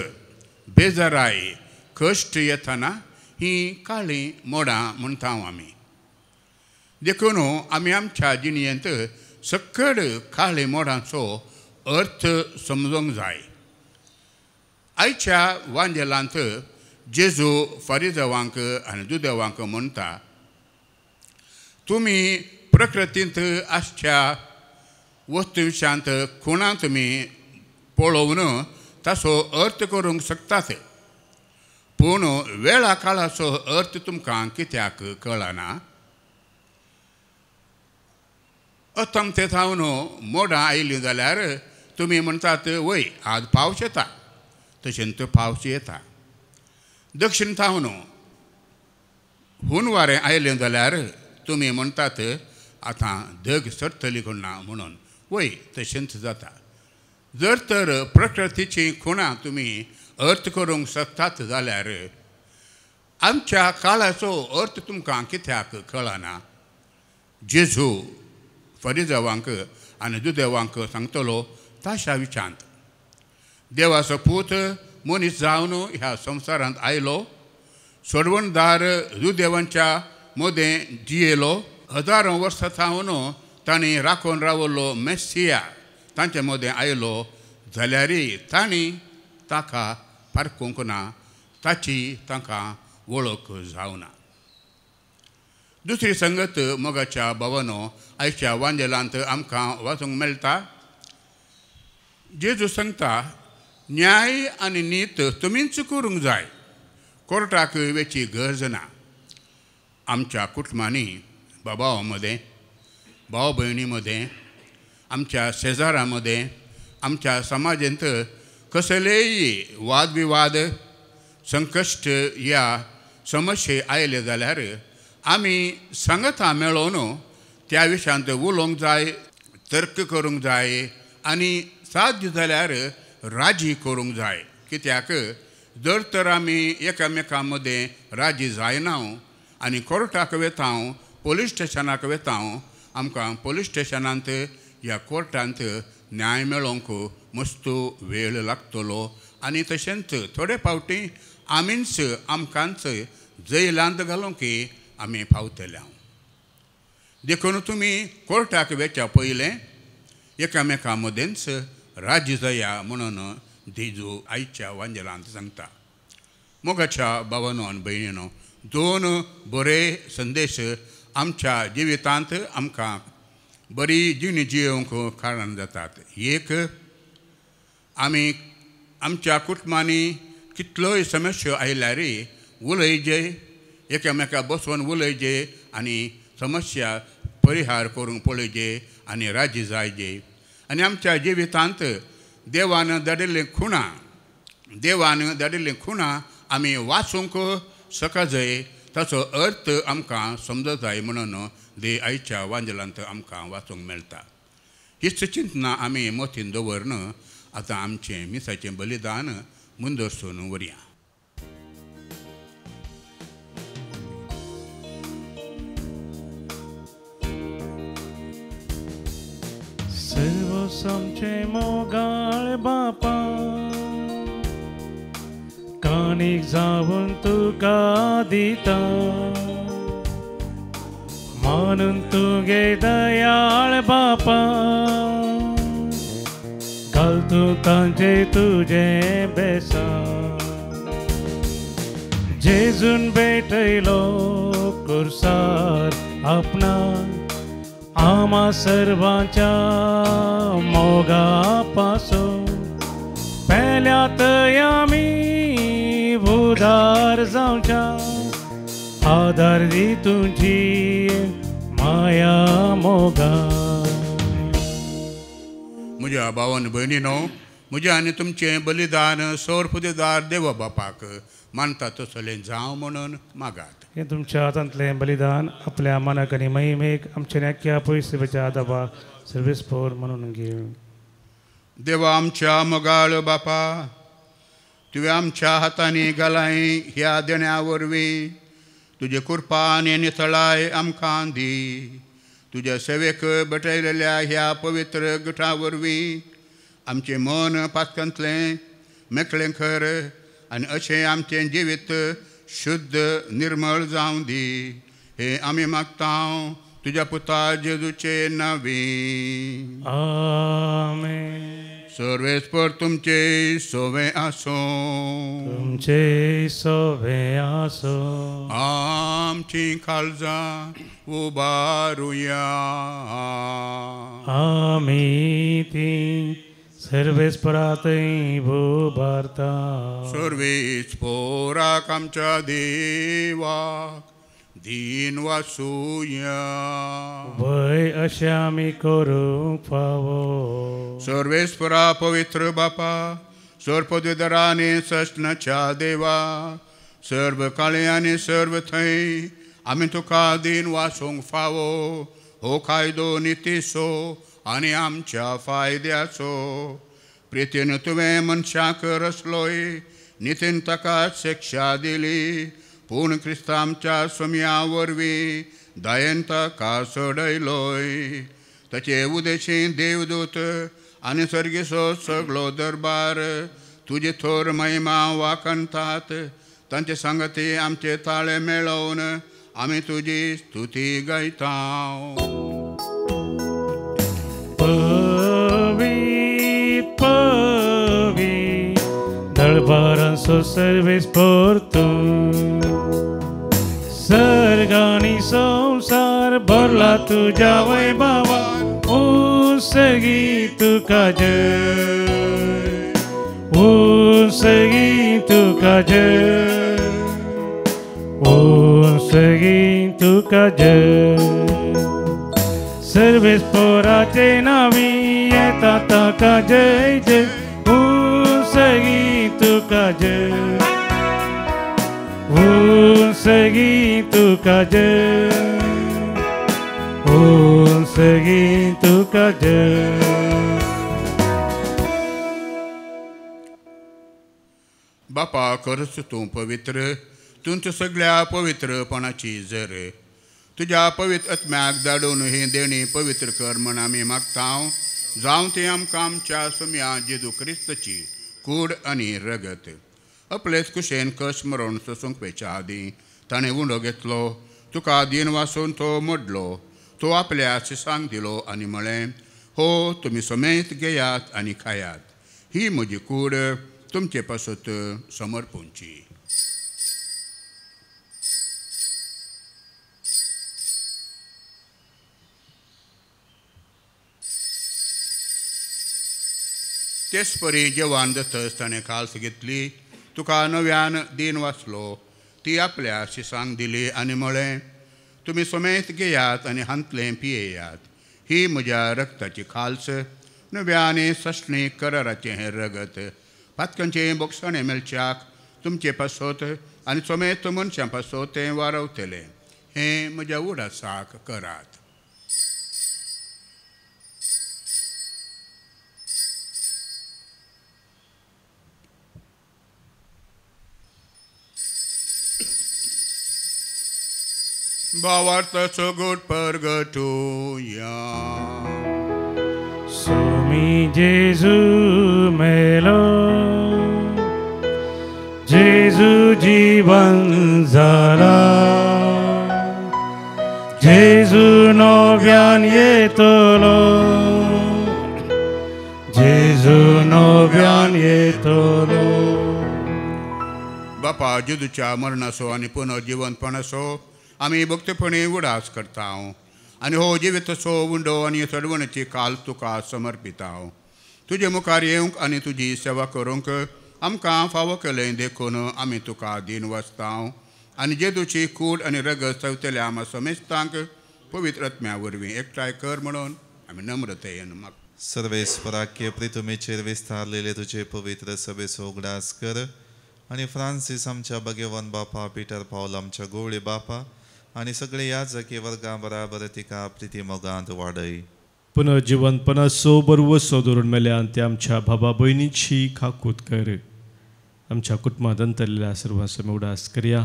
बेजाराय, कश्ट येतना हीं काळीं मोडां म्हणटा आमी. देखून आमी आमच्या जिणेंत सकड काळीं मोडांचो अर्थ समजूंक जाय. आयच्या वांजेलांत जेजू फारिजावांक आनी दुदेवांक म्हणटा, तुमी प्रकृतींत आसच्या वस्तू विशयांत खुणां तुमी पळोवन ताचो अर्थ करूंक शकतात, पूण वेळा काळाचो अर्थ तुमकां कित्याक कळना? अस्तमते थावन मोडां आयलीं जाल्यार तुमी म्हणटात, वय आज पावस येता, तशेंच पावस येता. दक्षिण थावन हून वारें आयलें जाल्यार तुमी म्हणटात, आतां धग सरतली कोणा म्हणून, वय तशेंच जाता. जर तर प्रकृतीची खुणां तुमी अर्थ करूंक शकतात जाल्यार आमच्या काळाचो अर्थ तुमकां कित्याक कळना? जेजू फरिजावांक आनी दुदेवांक सांगतलो ताशा विचांत, देवाचो पूत मनीस जावन ह्या संवसारांत आयलो, सोडवणदार जुदेवांच्या मदें जियेलो, हजारो वर्सां थावन तांणी राखून रावलो मेस्सिया तांचे मदें आयलो, जाल्यारय तांणी ताका पारखूंक ना, ताची तांकां वळख जावना. दुसरी संगत मोगाच्या भावानो आयच्या वांजेलांत आमकां वाचूंक मेळटा. जेजू सांगता, न्याय आनी नीत तुमीच करूंक जाय, कोर्टाक वेची गरज ना. आमच्या कुटुंबांनी, बाबा मदें, भाव भयणी मदें, आमच्या शेजारा मदें, आमच्या समाजेंत कसलेय वादविवाद, संकश्ट या समस्ये आयले जाल्यार आमी सांगता मेळोवन त्या विशयांत उलोवंक जाय, तर्क करूंक जाय आनी साध्य जाल्यार राजी करूंक जाय. कित्याक जर तर आमी एकामेकां मदें राजी जायना आनी कोर्टाक वेता, पोलीस स्टेशनाक वेता, आमकां पोलीस स्टेशनांत ह्या कोर्टांत न्याय मेळोवंक मस्त वेळ लागतलो आनी तशेंच थोडे फावटी आमीच आमकांच जैलांत घालूंक आमी पावतले. देखून तुमी कोर्टाक वेच्या पयलें एकामेकां मदेंच राजी जाया म्हणून जेजू आयच्या वांजेलांत सांगता. मोगाच्या भावानो आनी भयणीनो, दोन बरे संदेश आमच्या जिवितांत आमकां बरी जिणी जियोवंक कारण जातात. एक, आमी आमच्या कुटुंबांनी कितलोय समस्या आयल्यार उलयजे, एकामेका बसोवन उलयजे आनी समस्या परिहार करूंक पळयजे आनी राजी जायजे. आनी आमच्या जिवितांत देवान धाडिल्लीं खुणां, देवान धाडिल्लीं खुणां आमी वाचूंक सकाजय, ताचो अर्थ आमकां समज जाय म्हणून दे आयच्या वांजेलांत आमकां वाचूंक मेळटा. हीच चिंतना आमी मतीन दवरून आतां आमचें मिसाचें बलिदान मुंदरसून व्हरया. सर्व आमचे मोगाळ बापा, काणीक जावन तुका दिता, मानून तुगे दयाळ बापा, घाल तूं तांचे तुजें बेसा. जेजून भेटयलो कुर्सार आपणा आमा सर्वांच्या मोगा पासून, पेल्या थंय आमी उदार जावच्या, आदार दी तुजी माया मोगा. म्हज्या भावान भयणीनो, म्हजें आनी तुमचें बलिदान सौरफुदेदार देवा बापाक मानता तसलें जावं म्हणून मागात. हें तुमच्या हातांतलें बलिदान आपल्या मनाक आनी महिमेक आमच्या नाक्या पयस आदाबा सर्वीस पोर म्हणून घेव. देवा आमच्या मोगाळ बापा, तुवें आमच्या हातांनी घालाय ह्या देण्या वरवीं तुजे कृपा आनी नितळाय आमकां दी. तुज्या सेवेक भेटयलेल्या ह्या पवित्र गुठा वरवीं आमचें मन पातकांतलें मेकळें कर आनी अशें आमचें जिवीत शुद्ध निर्मळ जावं दी. हे आमी मागता तुज्या पुता जेजूचे नांवी. आमेन. सर्वेस्पर तुमचे सोवे आसूं, तुमचे सोवे आसूं. आमची काळजां उबारुया, आमी ती सर्वेस्परातय उबारता. सर्वेस्पराक आमच्या देवाक दीन वासुया, वय अशें आमी करूंक फावो. सर्वेस्परा पवित्र बापा, सर्वपदवीधरा आनी सस्नाच्या देवा, सर्व काळे आनी सर्व थंय आमी तुका दीन वासूंक फावो. हो कायदो नितीचो आनी आमच्या फायद्याचो. प्रितीन तुवें मनशाक रचलोय, नितीन ताका शिक्षा दिली, पूण क्रिस्ता आमच्या सोम्या वरवीं दयेन ताका सोडयलोय. ताचे उदेशी देवदूत आनी सर्गेचो सगळो दरबार तुजे थोर महिमा वाखणतात. तांचे सांगती आमचे ताळे मेळोवन आमी तुजी स्तुती गायता. पवी पवी दळबारांचो सर्वेस्पर तूं, सर्ग आनी संवसार भरला तुज्या वैभवान. उसगी तुका जय, उसगी तुका जय, उसगी तुका जय. सर्वेस्पराचे नांवी येता ताका जय जय, उसगी तुका जय, उसगी तुका जय, सगी तुका जय. बापा खरंच तूं पवित्र, तुमच्या सगळ्या पवित्रपणाची जर तुज्या पवित्र आत्म्याक धाडून ही देणी पवित्र कर म्हण आमी मागता. जावं ती आमकां आमच्या सुम्या जेजू क्रिस्ताची कूड आनी रगत. आपलेच कुशेन कश मरण सोसूंक वेच्या आदीं ताणें उंडो घेतलो, तुका दीन वासून तो मोडलो, तो आपल्या शिसांक दिलो आनी म्हळें, हो तुमी समेत घेयात आनी खायात, ही म्हजी कूड तुमचे पासत समर्पूंची. तेच परी जेवण जातच ताणें काल्स घेतली, तुका नव्यान दीन वाचलो, ती आपल्या शिसांक दिली आनी म्हळें, तुमी समेत घेयात आनी हांतलें पियेयात, ही म्हज्या रक्ताची खाल्स, नव्या आनी सश्णीक कराराचें हें रगत, पातकांचें बोगसणें मेळच्याक तुमचे पासत आनी समेत मनशां पासत तें वारवतलें, हें म्हज्या उडासाक करात. भावार्थाचो गोड परगटुया. स्वामी जेजू मेलो, जेजू जीवन जाला, जेजू नव्यान येतलो, जेजू नव्यान येतलो. बापा जेजूच्या मरणाचो आनी पुनर्जिवनपणाचो आमी भक्तपणी उडास करता आनी हो जिविताचो उंडो आनी चडवणेची काल तुका समर्पिता. तुजे मुखार येवंक आनी तुजी सेवा करूंक आमकां फावो केलें देखून आमी तुका दीन वाचता आनी जेजूची कूड आनी रगत चवतल्या आमा समेस्तांक पवित्र आत्म्या वरवीं एकठांय कर म्हणून आमी नम्रतेन मागता. सर्वेस्पराक्य प्रितुमेचेर विस्तारलेले तुजे पवित्र सभेचो उगडास कर आनी फ्रांसीस आमच्या भगवान बापा, पिटर पावल आमच्या गोवळे बापा आनी सगळे याजकी वर्गां बराबर तिका प्रिती मोगांत वाडय. पुनर्जिवनपणाचो बरवसो धरून मेल्यान ते आमच्या भाबा भयणीची खाकूत कर. आमच्या कुटुंबांत अंतरलेल्या सर्वांचो उडास करया.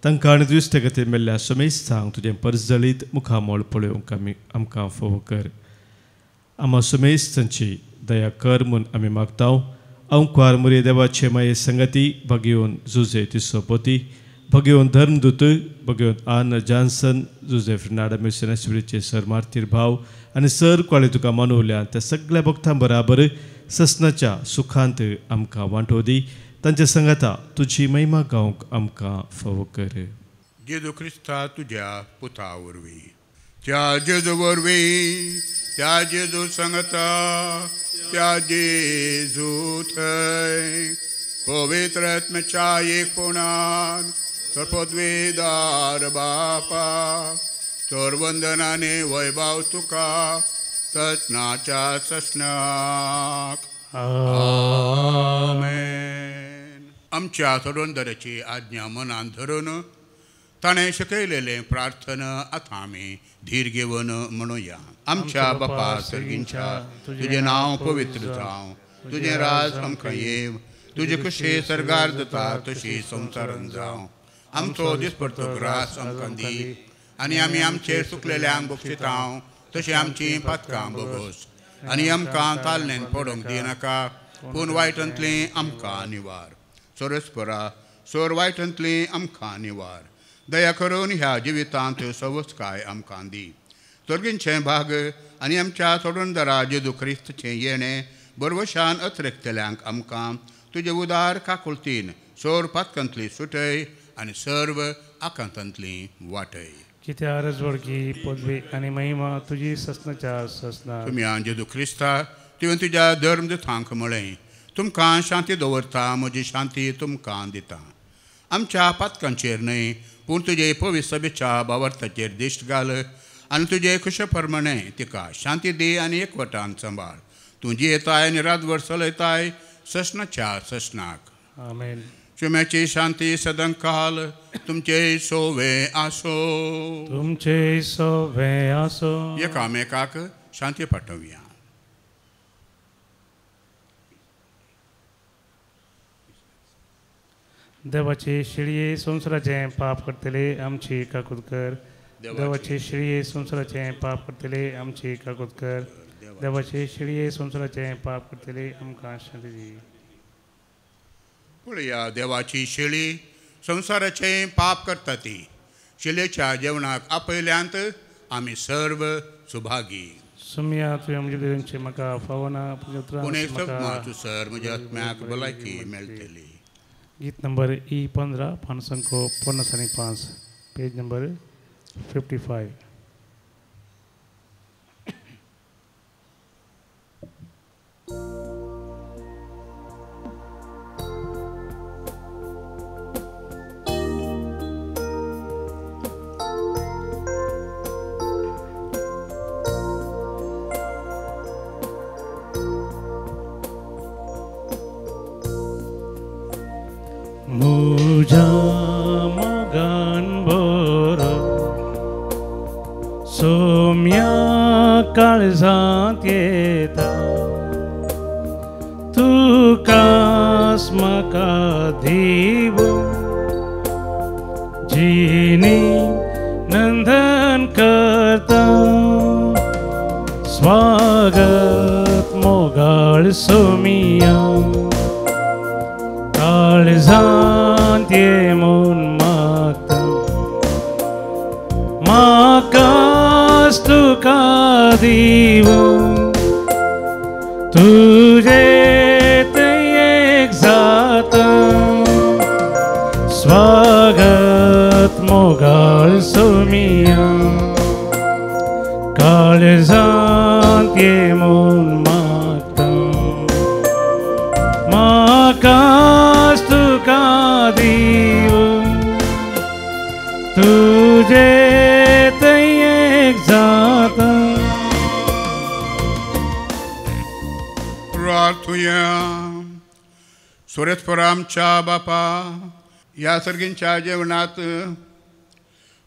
तांकां आनी दुस्ते खातीर मेल्ल्या समेस्तांक तुजें परजळीत मुखामळ पळोवंक आमी आमकां फोव कर. आमा समेस्तांची दया कर म्हूण आमी मागता. अंकुआर मुरे देवाचे माये संगती भगेवन जुजे तिसोपोती, भगेवन धर्मदूत, भगेवन आन जॉन्सन, जुजे फ्रिनाडा मिशनरीचे सर मार्तीर भाव आनी सर कोळे तुका मानवल्या त्या सगळ्या भक्तां बराबर ससनाच्या सुखांत आमकां वांटो दी. तांच्या संगता तुजी महिमा गावंक आमकां फावो कर. जेजू क्रिस्ता तुज्या पुता वरवीं, त्या जेजू वरवीं, त्या जेजू संगता, त्या जेजू थंय पवित्र आत्म्याच्या एकपणान सर्वपदवीदार बापा, तर वंदनाने वैभव तुका ससनाच्या ससनाक. आमेन. आमच्या सोडवणदाराची आज्ञा मनान धरून ताणें शिकयलेलें प्रार्थना आतां आमी धीर घेवन म्हणुया. आमच्या बापा सर्गींच्या, तुजें नांव पवित्र जावं, तुजें राज आमकां येव, तुजे कशें सर्गार जाता तशी संवसारान जावं. आमचो दिसपडतो ग्रास आमकां दी आनी आमी आमचेर चुकलेल्यांक बक्षिता तशें आमचीं पातकां बोगोस आनी आमकां तालनेन पडोवंक दिनाका, पूण वायटांतलीं आमकां निवार. सोरस्परा सोर वायटांतलीं आमकां निवार. दया करून ह्या जिवितांत सवस्काय आमकां दी. सर्गींचें भाग आनी आमच्या सोडणदारा जेजू क्रिस्ताचें येणें बरवशान अत्रेकतल्यांक आमकां तुजे उदार काकुळतीन सोर पातकांतली सुटय आनी सर्व आकांतांतली वाटय. कित्या रजवडकी पदवी आनी महिमा तुजी ससनाच्या ससना. तुमी जेजू क्रिस्ता तुवें तुज्या धर्मदूतांक म्हळें, तुमकां शांती दवरता, म्हजी शांती तुमकां दिता. आमच्या पातकांचेर न्हय पूण तुजे पवित्र सभेच्या भावार्थाचेर दिश्ट घाल आनी तुजे खुशे प्रमाणे तिका शांती दी आनी एकवटान सांबाळ. तूं जियेताय आनी रातभर चलयताय ससनाच्या ससनाक. आमेन. चुम्याची शांती सदांकाल तुमचे सोवे आसो. तुमचे सोवे आसो. एकामेकाक शांती पाठोवया. देवाचे शिळये संवसाराचें पाप करतले आमची काकूत कर. देवाचे शिळये संवसाराचें पाप करतले आमची काकूत कर. देवाचे शिळये संवसाराचें पाप करतले आमकां शांती दी. पळया देवाची शेळी संवसाराचें पाप करता ती. शिलेच्या जेवणाक आपयल्यांत आमी सर्व सुभागी. सुम्या तुवें म्हजे देवांचे म्हाका फावना. पुणे सर म्हज्या आत्म्याक भलायकी मेळटली. गीत नंबर ई 15 555, पेज नंबर 55. मुझा मोगान बोरो सोम्या काळजांत येता तुकास म्हाका दिवो जिनी नंदन करता. स्वागत मोगाळ सोमिया काळजांत ये म्हूण मागता. म्हाकास तुका दिवूं तुजें एक जाता. स्वागत मोगाळ सोमिया काळजांत ये म्हूण मागता. म्हाकास तुका दिवूं तुजें एक जाता. प्रार्थुया. सुरेशपुर आमच्या बापा ह्या सर्गींच्या जेवणात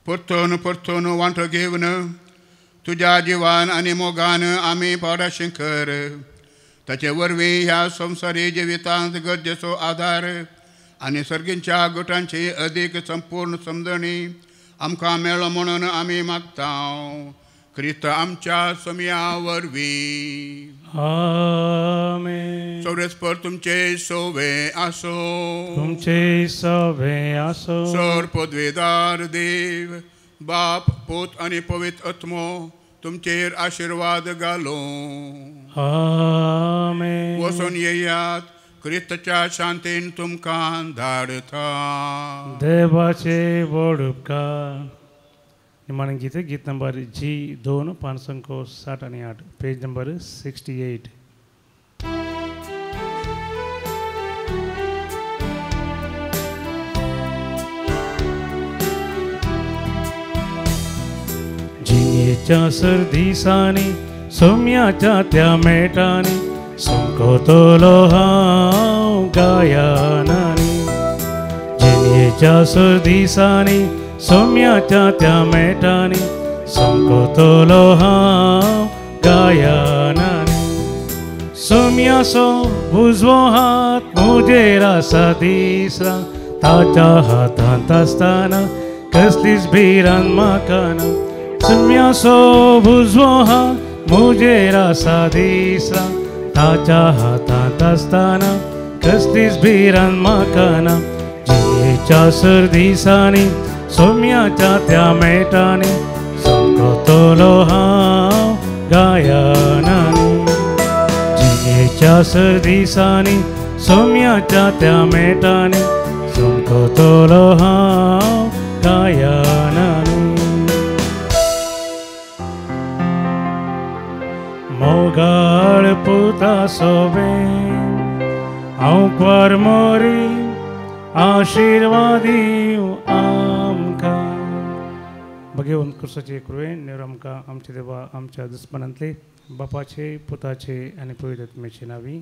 परतून परतून वांटो घेवन तुज्या जिवान आनी मोगान आमी पाडाशें कर. ताचे वरवीं ह्या संवसारी जिवितांत गरजेचो आदार आनी सर्गींच्या गुटांची अदीक संपूर्ण समजणी आमकां मेळ्ळो म्हणून आमी मागता. क्रिस्त आमच्या सोम्या वरवीं. आमेन. सौरेस्पर तुमचे सोवे आसो. तुमचे सोवे आसो. सर पदवेदार देव बाप पूत आनी पवित्र आत्मो तुमचेर आशिर्वाद घालो. आमेन. वचून येयात क्रिस्ताच्या शांतीन तुमकां धाडता. देवाचे व्हड उपकार. निमाणें गीत गीत नंबर जी 2 568, पेज नंबर 68. जियेच्या सर्दिसांनी सोम्याच्या त्या मेटांनी संकोतलो हांव गायनांनी. जियेच्या सर्दिसांनी सोम्याच्या त्या मेटांनी संकोतलो हांव गायनांनी. सोम्याचो उजवो हात म्हजेर आसा दिसरा ताच्या हातांत आसतना कसलीच भिरांत म्हाका ना. सोम्याचो उजवो हात म्हजेर आसा दिसरा ताच्या हातांत आसतना कसलीच भिरांत म्हाका ना. जियेच्या सर्दिसांनी सोम्याच्या त्या मेटांनी संकोतलो हांव गायनांनी. जियेच्या सर्दिसांनी सोम्याच्या त्या मेटांनी संकोतलो हांव गायनांनी. मोगाळ पुता सोबे हांव क्वार मोरी आशिर्वाद दिवं आमकां. भगेवन क्रिस्ताचे कृपेन नेर आमकां आमच्या देवा आमच्या दुस्मनांतले बापाचे पुताचे आनी पवित्र आत्म्याचे नांवी.